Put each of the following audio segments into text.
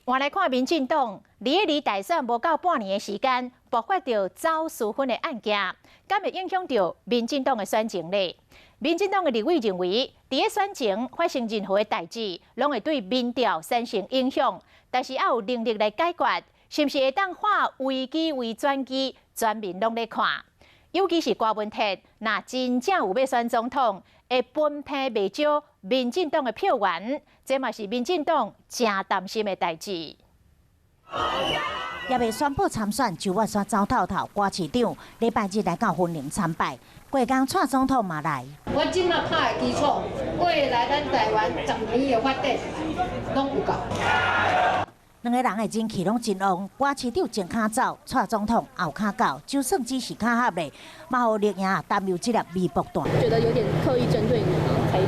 換來看民進黨，離離大選無夠半年的時間，爆發著走私粉的案件，敢會影響著民進黨的選情咧？民進黨的立委認為，佇咧選前發生任何的代誌，攏會對民調產生影響，但是猶有能力來解決，是毋是會當化危機為轉機？全民攏咧看，尤其是柯文哲，若真正有欲選總統，會分批袂少民進黨的票源，這嘛是民進黨誠擔心的代誌。猶未宣布參選，就欲煞走透透。柯市長禮拜日來到雲林參拜，過工蔡總統嘛來。我這馬拍的基礎，未來咱台灣10年的發展，攏有夠。兩个人的人氣攏真旺，柯市長前跤走，蔡總統後跤到，就算只是巧合咧，嘛予綠營擔憂這粒微薄彈。覺得有點刻意針對你嗎？才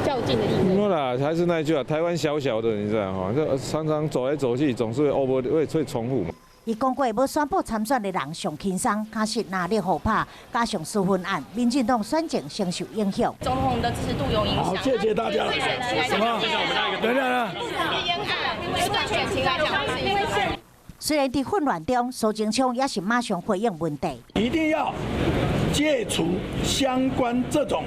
較勁的意味。沒啦，還是那一句啊，台灣小小的，你知道哈？這常常走來走去，總是會 over 會重複嘛。伊講過，無宣布參選的人上輕鬆，確實若力予拍，加上私粉案，民進黨選情承受影響。總統的支持度有影響。好，謝謝大家。什麼？等等。雖然佇混亂中，蘇貞昌也是馬上回應問題。一定要戒除相關這種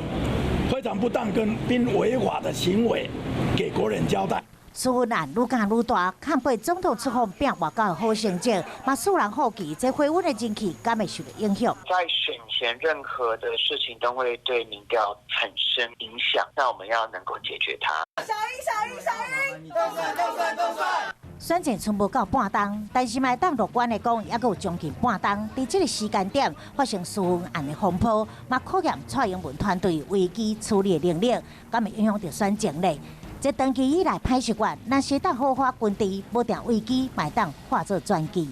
非常不當跟並違法的行為，給國人交代。私粉案愈講愈大，看過總統出訪拼外交的好成績，嘛使人好奇，這回穩的人氣敢會受到影響？在選前，任何的事情都會對民調產生影響，那我們要能夠解決它。小英，小英，小英，都算，都算，都算。選戰賰無夠半冬，但是嘛會當樂觀的講，猶閣有將近半冬。佇這个時間點發生私粉案的風波，嘛考驗蔡英文團隊危機處理的能力，敢會影響著選情咧？這長期以來歹習慣，若是當好好根治，無定危機，嘛會當化做轉機。